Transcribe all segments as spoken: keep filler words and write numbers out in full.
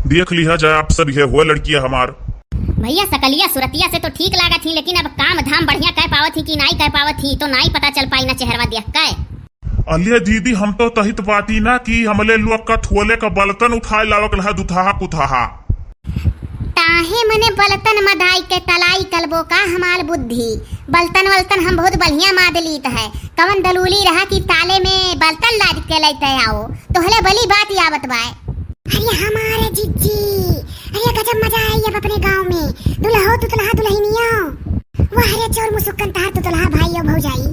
देख लिहा जाए आप सब, इहे हुआ लड़किया हमार। भइया, सकलिया सुरतिया से तो ठीक लागत ही, लेकिन अब काम धाम बढ़िया कइ पावत ही कि नाई कइ पावत ही, तो नाई पता चल पाई ना चेहरवा देख के। अलिया दीदी, हम तो तहित बाटी ना कि हमले लोग का थोले का बलतन उठाए लावक लहा दुथाहा कुथाहा। ताहे मने बलतन मदाई के तलाई कलबो का हमार बुद्धि। बलतन वलतन हम बहुत बढ़िया माद लीत है। कवन दलूली रहा कि ताले में बलतन लाद के लैते आओ। तोहले बली बात आवत बाय। अरे हमारे जिज्जी, अरे गजब मजा आई अब अपने गांव में। दुल्हो तुतलहा दुल्हनिया। वाह रे चोर मुसुक्कन तार तुतलहा भाई और भौजाई।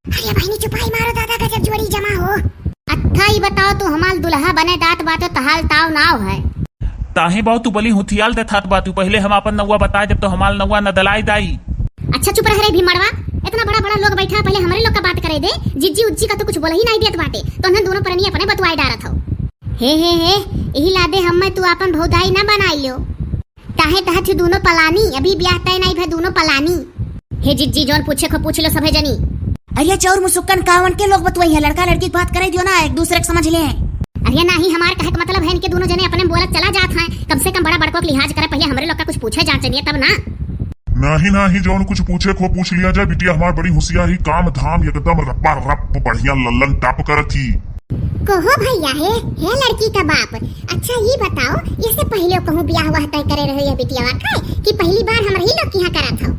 अरे बहिनी चुपाई मारो दादा, गजब जोड़ी जमा हो। अच्छा ई बताओ, तू हमार दुल्हा बने दात बाटो, तहाल ताव नाव है। ताही बाऊ तू बली हुथियाल दे थात बातू, पहिले हम आपन नौवा बताए देब तो हमार नौवा न दलाई दाई। अच्छा चुप रह रे भीमड़वा, इतना बड़ा बड़ा लोग बैठा, पहिले हमरे लोग का बात करे दे। जिज्जी उज्जी का तो कुछ बोल ही नहीं देत बाटे, तो उन्हन दोनों परनी अपने बतुआए डारत हो। हे हे हे, यही लादे हम्मे तू आपन भौजाई न बनाई लियो। काहे तहत ही दोनों पलानी, अभी ब्याह तय नहीं भे दोनों पलानी। हे जिज्जी, जौन पूछे को पूछ लो सभे जनी। अरे चौर मुसुक्कन कावन के लोग बतुआई है, लड़का लड़की की बात करे दियो ना, एक दूसरे के समझ ले। अरे नाही, हमार कहे के मतलब है इनके दोनों जने अपने में बोलत चला जात हैं, कम से कम बड़ा बड़को के लिहाज करे, पहिले हमरे लोग का कुछ पूछे जांचे नहीं तब ना। नाही नाही, जौन कुछ पूछे को पूछ लिया जाए, बिटिया हमार बड़ी होशियार ही, काम धाम एकदम रप्पा रप बढ़िया लल्लन टप करत ही। कहो भैया, हे, हे लड़की का बाप, अच्छा ये बताओ, इससे पहिले कहूँ ब्याह हुआ तय करे रहे यह बिटिया का कि पहली बार हमरे ही लोग के यहाँ करत हो?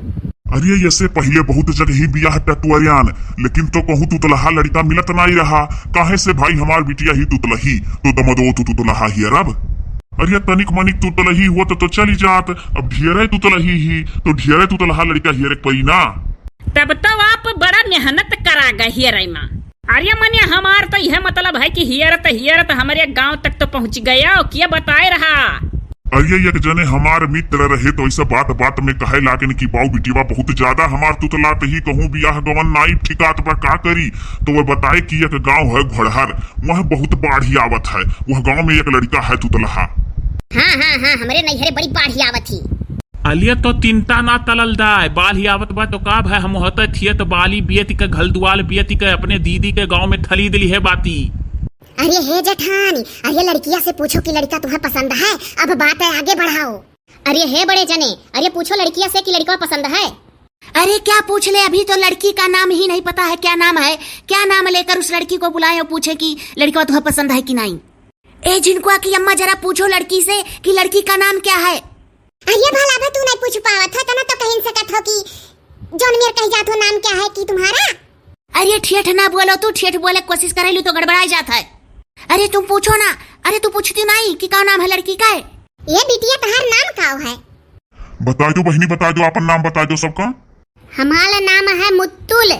अरे, इससे पहिले बहुत जगह ही बियाह टटुअरियान, लेकिन तो कहूँ तुतलहा लड़का मिलत नाई रहा। काहे से भाई, हमार बिटिया ही तुतलही, तो दमदो तू तुतलहा ही अरब। अरे, तनिक मनिक तुतलही हुआ तो, तो चली जात, अब ढेरे तुतलही ही, तो ढेरे तुतलहा लड़का हियरे परी ना। तब तो आप बड़ा मेहनत करा गए हियरे मा। अरे मने हमार तो यह मतलब है कि हियरत हियरत हमरे गांव तक तो पहुंच गया, क्या बताए रहा? अरे एक जने हमार मित्र रहे तो ऐसा बात बात में कहे लागन कि बाऊ बिटिया बहुत ज्यादा हमार तुतलात ही, कहूँ बियाह गवन नाई ठिकात बा, का करी? तो वह बताए कि एक गांव है घोड़हर, वह बहुत बाढ़ी आवत है, वह गांव में एक लड़का है तुतलहा। हाँ हाँ हाँ, हमरे नैहरे बड़ी बाढ़ी आवत ही। अलिया तो तिनता ना तलल दाय, बाल ही आवत बा तो का भय, हम होते थिए तो बाली बियति के घल दुआल बियति के अपने दीदी के गांव में थली दिली है बाती। अरे हे जेठानी, अरे लड़किया से पूछो कि लड़का तुम्हें पसंद है, अब बात है आगे बढ़ाओ। अरे हे बड़े जने, अरे पूछो लड़किया से कि लड़का पसंद है। अरे क्या पूछ ले, अभी तो लड़की का नाम ही नहीं पता है, क्या नाम है, क्या नाम लेकर उस लड़की को बुलाएं और पूछे कि लड़का तुम्हें पसंद है कि नहीं। ए झिनकुआ की अम्मा, जरा पूछो लड़की से कि लड़की का नाम क्या है। अरे भला भी तू नहीं पूछ पावत है, तना तो कहीं सकत हो कि जौन मेर कही जात हो नाम क्या है कि तुम्हारा। अरे ठेठ ना बोलो तू, ठेठ बोले कोशिश करे लू तो गड़बड़ाई जात है। अरे तुम पूछो ना, अरे तू पूछती नहीं कि का नाम है लड़की का है? ये बिटिया तहार नाम का है? बता दो बहिनी, बता दो, आपन नाम बता दो सबका। हमारा नाम है मुत्तुल,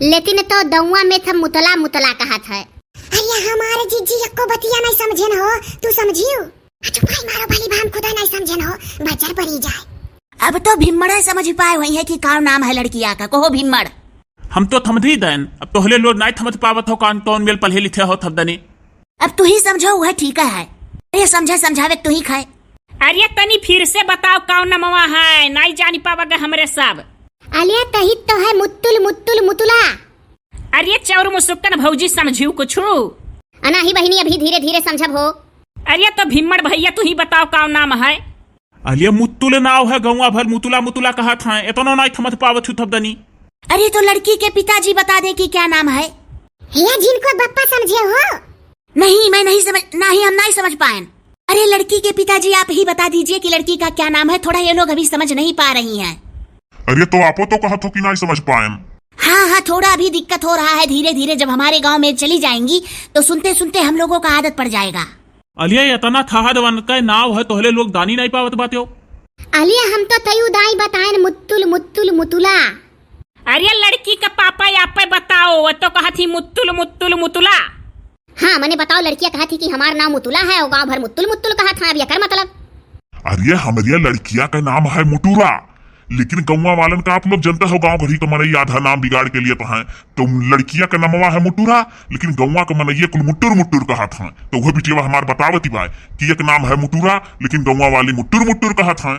लेकिन तो दउआ में था मुतला मुतला कहत है। अरे हमारे जिज्जी यक्को बतिया नहीं समझेन हो, तू समझियो? चुपाई मारो भली भाम खुदा नहीं समझेन हो, बजर पड़ी जाए। अब तो भिम्मड़ा समझ पाए हुई है कि का नाम है लड़किया का, कहो भिम्मड़। हम तो थमधी देन, अब तोहले लोग नाई थमत पावत हो, कान तौन मेल पल्हे लिथे हो थमदनी। अब तू ही समझो, वह ठीक है। अरे समझा समझावे तू ही खाए। अरे तनी फिर से बताओ, कौन नमवा है, नाई जानी पावग हमरे सब। अलिया तहित तो है मुत्तुल मुत्तुल मुतुला। अरे चौर मुसुक्कन भौजी समझियो कुछु? अनाही बहिनी, अभी धीरे धीरे समझब हो। अरे तो भिम्मड़ भैया तू ही बताओ, कौन नाम है? अलिया मुत्तुल नाव है, गौवा भर मुतुला मुतुला कहत हैं, एतनो नाई थमत पावत छु थबदनी। अरे तो लड़की के पिताजी बता दे कि क्या नाम है। हे जिनको बप्पा समझे हो? नहीं, मैं नहीं समझ, नहीं, हम नहीं समझ पाएन। अरे लड़की के पिताजी आप ही बता दीजिए कि लड़की का क्या नाम है, थोड़ा ये लोग अभी समझ नहीं पा रही हैं। अरे तो आपो तो कहत हो कि नहीं समझ पाएन। हाँ, हाँ, थोड़ा अभी दिक्कत हो रहा है, धीरे धीरे जब हमारे गांव में चली जाएंगी तो सुनते सुनते हम लोगों का आदत पड़ जाएगा। अलिया एतना थहद वन के नाव है तोहले लोग दानी नहीं पावत बात्यो। अलिया हम तो तयू दाई बताएन मुत्तुल मुत्तुल मुतुला। अरे लड़की का पापा आप पे बताओ, वो तो कहत ही मुत्तुल मुत्तुल मुतुला। हाँ, मने बताओ, लड़किया कहत ही कि हमार नाम मुतुला है और गांव भर मुत्तुल मुत्तुल कहत हैं, अब एकर मतलब? अरे हमरिया लड़किया का नाम है मुटुरा, लेकिन गौवा वालन का आप लोग जनता हो, गांव घर ही का मनई आधा नाम बिगाड़ के लिए तो हैं। तो लड़किया का नमवा है मुटुरा, लेकिन गौवा का मनइये कुल मुट्टुर मुट्टुर कहत हैं। तो वह बिटिया हमार बतावती बाय कि एक नाम है मुटुरा, लेकिन गौवा वाली मुट्टुर मुट्टुर कहत हैं।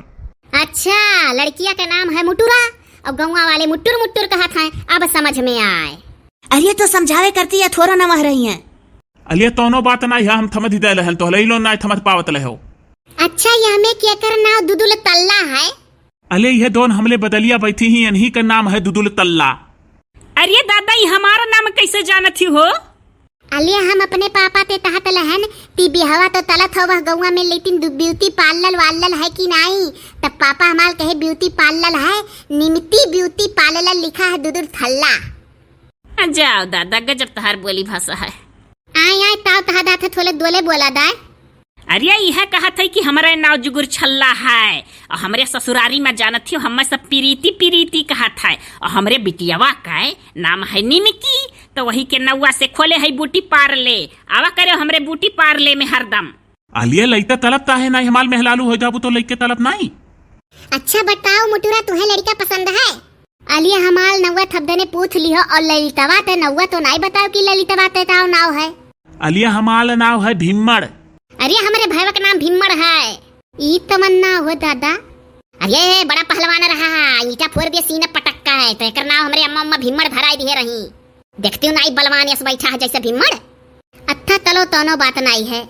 अच्छा, लड़किया का नाम है मुटुरा और गौवा वाले मुट्टुर मुट्टुर कहत हैं, अब समझ में आए। अरे तो समझावे करती है, थोड़ा नमह रही हैं। अलिया तोनो बात नाई है, हम थमत ही दे लहन, तोहले ही लोग नाई थमत पावत लहो। अच्छा, यह में केकर नाव दुदुल तल्ला है? अले, यह दोन हमले बदलिया बैठी ही, इन्हीं का नाम है दुदुल तल्ला। अरे दादा, ई हमारा नाम कैसे जानत ही हो? अले, हम अपने पापा ते तहत लहन, ती बिहवा तो तलत हो वह गौवा में, लेकिन दु-, ब्यूटी पार्लर वार्लर है कि नाई? तब पापा हमार कहे ब्यूटी पार्लर है, निमती ब्यूटी पार्लर लिखा है दुदुल थल्ला। आ जाओ दादा, गजब तहार बोली भाषा है। आय, आय, ताव तहा दाथे थोले दोले बोला दाय। अरे, यह कहत है कि हमरे नाव जुगुर छल्ला है, और हमरे ससुरारी में जानत ही, हमें सब पीरीती पीरीती कहत है, और हमरे बिटियावा का नाम है निमकी, तो वही के नौवा से खोले है बूटी पार्ले। आवा करे हमरे बूटी पार्ले में हरदम। अलिया लइका तलब ताहे नाई, हमाल मेहलालू हो जाबू तो लइके तलब नाई। अच्छा बताओ मुटुरा, तुहे लड़का पसंद है? अलिया हमाल नौवा थबदने पूछ लिहो, और ललितवा ते नौवा तो नाई बताओ कि ललितवा ते ताव नाव है। अलिया हमाल नाव है भीमड़। अरे हमरे भैवा का नाम भीमड़ है। ई तमन्ना हो दादा। अरे बड़ा पहलवान रहा है, ईंटा फोर दिए सीना पटक्का है, तो एकर नाव हमरे अम्मा अम्मा भीमड़ धराई दिए रही। देखती हूँ नाई बलवान यस बैठा है जैसे भीमड़। अच्छा चलो तोनो बात नाई है।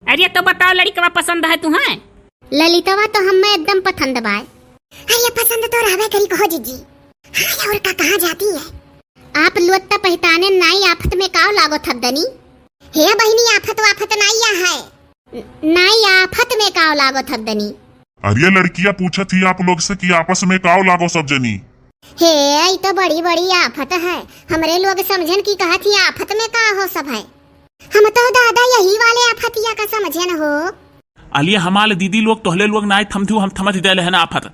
अरे तो बताओ लड़िकवा पसंद है तुम्हें? ललितवा तो हमें एकदम पसंद बाय। अरे पसंद तो रहबे करी कहो जीजी। हाँ और का कहाँ जाती है? आप लोग तो पहचाने नाई आफत में काव लागो थबदनी। हे बहिनी आफत वाफत नाई या है। नाई आफत में काव लागो थबदनी। अरे लड़किया पूछत ही आप लोग से कि आपस में काव लागो सब जनी। हे, ई तो बड़ी बड़ी आफत है। हमरे लोग समझन की कहत ही आफत में का हो सब है। हम तो दादा यही वाले आफतिया का समझन हो। अलिया हमाल दीदी लोग तोहले लोग नाय थमथू हम थमथ दे लेहन आफत।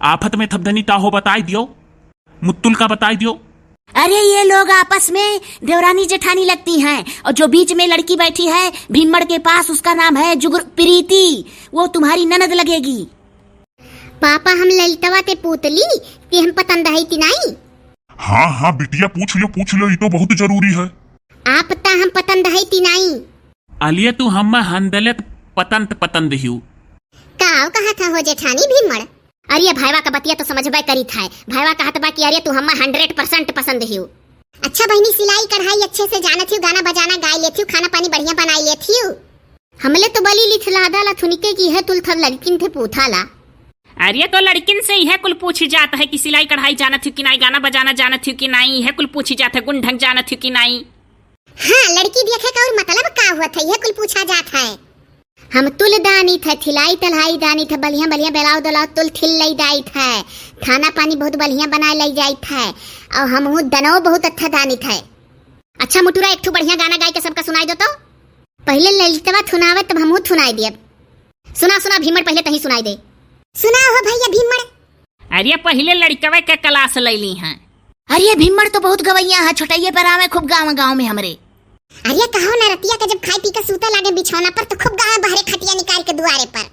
आफत में थपधनी का हो बताई दियो। मुत्तुल का बताई दियो। अरे ये लोग आपस में देवरानी जेठानी लगती हैं और जो बीच में लड़की बैठी है भीमड़ के पास उसका नाम है जुगुर प्रीति, वो तुम्हारी ननद लगेगी। पापा हम ललितवा ते पूतली कि हम पतंद है कि नाई? हाँ हाँ बिटिया पूछ लो पूछ लो, ये तो बहुत जरूरी है। आप ता हम पतंद है कि नाई? अलिया तू हम हंदले पतंत पतंद हियो। काव कहा था हो जेठानी भीमड़? अरे भाईवा का बतिया तो समझबे करी था, भाईवा कहत बा कि अरे तू हम हंड्रेड परसेंट पसंद हियो। अच्छा बहिनी सिलाई कढ़ाई अच्छे से जानत हियो, गाना बजाना गाय लेत हियो, खाना पानी बढ़िया बनाई लेत हियो। हमले तो बली लिथलादा ला थुनिके की है तुल थब लड़किन थे पूथा ला। अरे तो लड़किन से यह कुल पूछी जात है कि सिलाई कढ़ाई जानत हियो कि नाई, गाना बजाना जानत हियो कि नाई, यह कुल पूछी जात है गुण ढंग जानत हियो कि नाई। हाँ लड़की देखे का और मतलब का हुआ था यह कुल पूछा जात है। हम तुल दानी थे, थिलाई तल्हाई दानी थे, बढ़िया बढ़िया बेलाव दलाव तुल थिल लई दाई थे, खाना पानी बहुत बढ़िया बनाए लई जाई थे, और हमहू दनो बहुत अच्छा दानी थे। अच्छा मुटुरा एक ठो बढ़िया गाना गाई के सबका सुनाई दो तो। पहले ललितवा थुनावे तब हमहू थुनाई दियब। सुना सुना भीमड़ पहले तही सुनाई दे। सुना हो भैया भीमड़। अरे पहले लड़िकवे के क्लास लैली हैं। अरे भीमड़ तो बहुत गवैया है, छोटैये पर आवे खूब गाँव गाँव में हमरे। अरे कहो ना रतिया के जब खाई पी के सूते लागे बिछौना पर तो खूब गावे बहरे खटिया निकाल के दुआरे पर।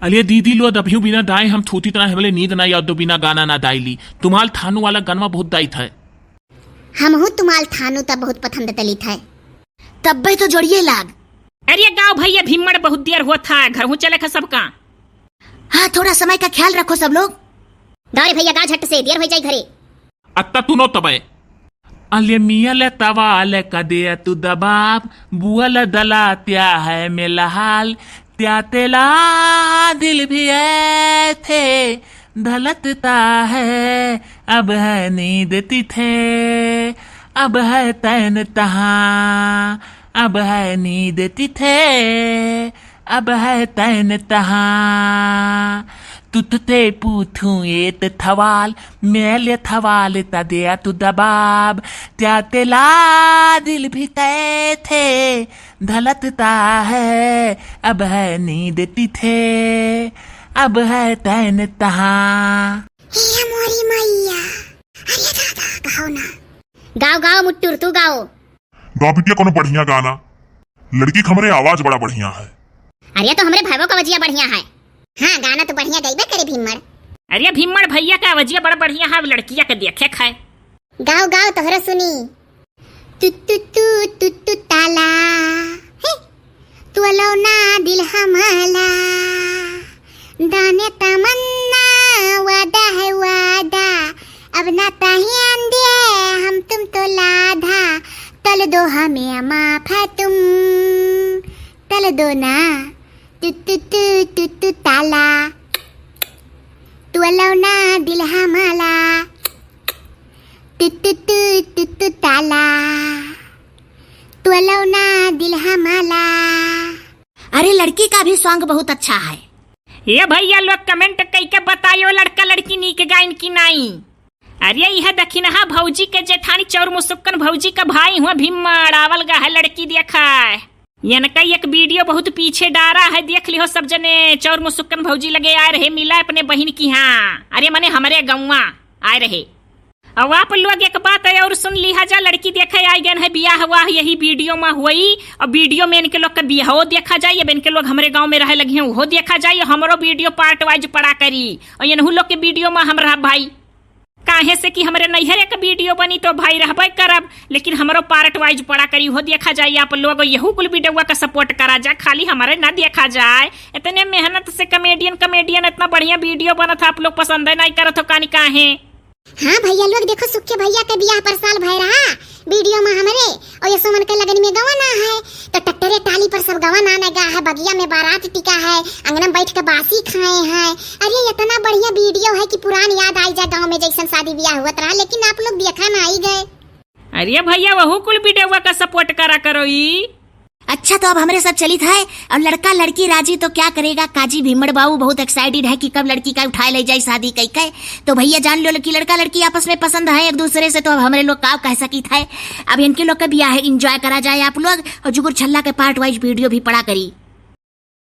अरे दीदी लो दबियो बिना दाए हम थूती तना हमले नींद ना याद दो बिना गाना ना दाई ली। तुम्हाल थानू वाला गनवा बहुत दाई था। हमहू तुम्हाल थानू त बहुत पसंद तली था। तब्बे तो जोड़िए लाग। अरे गाँव भैया भीमड़ बहुत देर होत है, घर हूँ चले खा सबका। हाँ थोड़ा समय का ख्याल रखो सब लोग। गाँव रे भैया गा झट से देर हो जाई घरे। अत्ता तू नो तबे। अले मिया ले तवाल कदे तू दबाब, बुअल दला त्या है मेलहाल, त्या तेला दिल भी ऐ थे धलतता है, अब है नींद तिथे, अब है तैन तहाँ, अब है नींद तिथे, अब है तैन तहाँ। तुतते पूथू एत थवाल, मेले थवाल तदे तू दबाब, त्या तेला दिल भी तय थे, धलतता है, अब है नींद तिथे, अब है तैन तहाँ। हे मोरी मैया, अरे दादा, गाओ ना। गाओ, गाओ मुट्टुर, तू गाओ। गा बिटिया कोनो बढ़िया गाना। लड़की के हमरे आवाज बड़ा बढ़िया है। अरे तो हमरे भाईवो का आवाजिया बढ़िया है। हाँ, गाना तो बढ़िया गईबे करे भीमड़। अरे भीमड़ भैया का आवाजिया बड़ा बढ़िया है, अब लड़किया के देखे खाए। गाओ, गाओ, तोहरो सुनी। तू, तू, तू, तू, तू, ताला। हे, तू अलो ना दिल हमाला। दाने तमन्ना वादा है वादा। अब ना ताही आंदे हम तुम तो लाधा। तल दो हमें माफ है तुम। तल दो ना। तू, तू, तू, टुटु ताला, तोलौना दिल हमाला। टुटु टुटु ताला, तोलौना दिल हमाला। अरे, लड़की का भी song बहुत अच्छा है। ए भइया लोग, comment कइके बतायो, लड़का लड़की नीक गाइन कि नाई। अरे, इहे दखिनहा भौजी के जेठानी चौर मुसुक्कन भौजी का भाई हुआ भीम अड़ावल गा है लड़की देखा है। इनका एक video बहुत पीछे डारा है, देख लिहो सब जने। चौर मुसुक्कन भौजी लगे आए रहे मिला अपने बहिन की, हाँ, अरे मने हमरे गौवा आए रहे। अब आप लोग एक बात है और सुन लिहा जा, लड़की देखे आई गन है, बियाह हुआ है यही video में हुई। और video में इनके लोग का बियाहो देखा जाए, अब इनके लोग हमरे गाँव में रहे लगी हैं, उहो देखा जाए, हमरो video part wise पड़ा करी और इनहू लोग के video में हम रहब भाई। काहे से कि हमरे नैहरे के video बनी तो भाई रहबे करब, लेकिन हमरो part wise पड़ा करी, उहो देखा जाए। आप लोग यहू कुल videoवा का support करा जा, खाली हमरे ना देखा जाए। इतने मेहनत से comedian, comedian इतना बढ़िया video बनत है, आप लोग पसंद नहीं करत हो कानी काहे? हाँ भइया लोग, देखो सुखे भइया के बियाह पर साल भय रहा, video में हमरे और यशोमन के लगन में गवा ना है, तो टट्टरे टाली पर सब गवा ना गा है, बगिया में बारात टिका है, अंगना में बैठ के बासी खाए हैं। अरे इतना बढ़िया video है कि पुरान याद आई जा गाँव में, जैसन शादी बियाह हुआ रहा, लेकिन आप लोग देखा ना आई गए। अरे भइया, वहू कुल videoवा का support करा करो ई। अच्छा, तो अब हमरे सब चलित है, और लड़का लड़की राजी तो क्या करेगा, काजी भीमड़ बाबू बहुत excited है कि कब लड़की का उठाए ले जाए शादी कई के। तो भइया जान लो कि लड़का लड़की आपस में पसंद है एक दूसरे से, तो अब हमरे लोग का कह सकित है। अब इनके लोग के बियाह है, enjoy करा जाए आप लोग, और जुगुर छल्ला के part wise video भी पड़ा करी।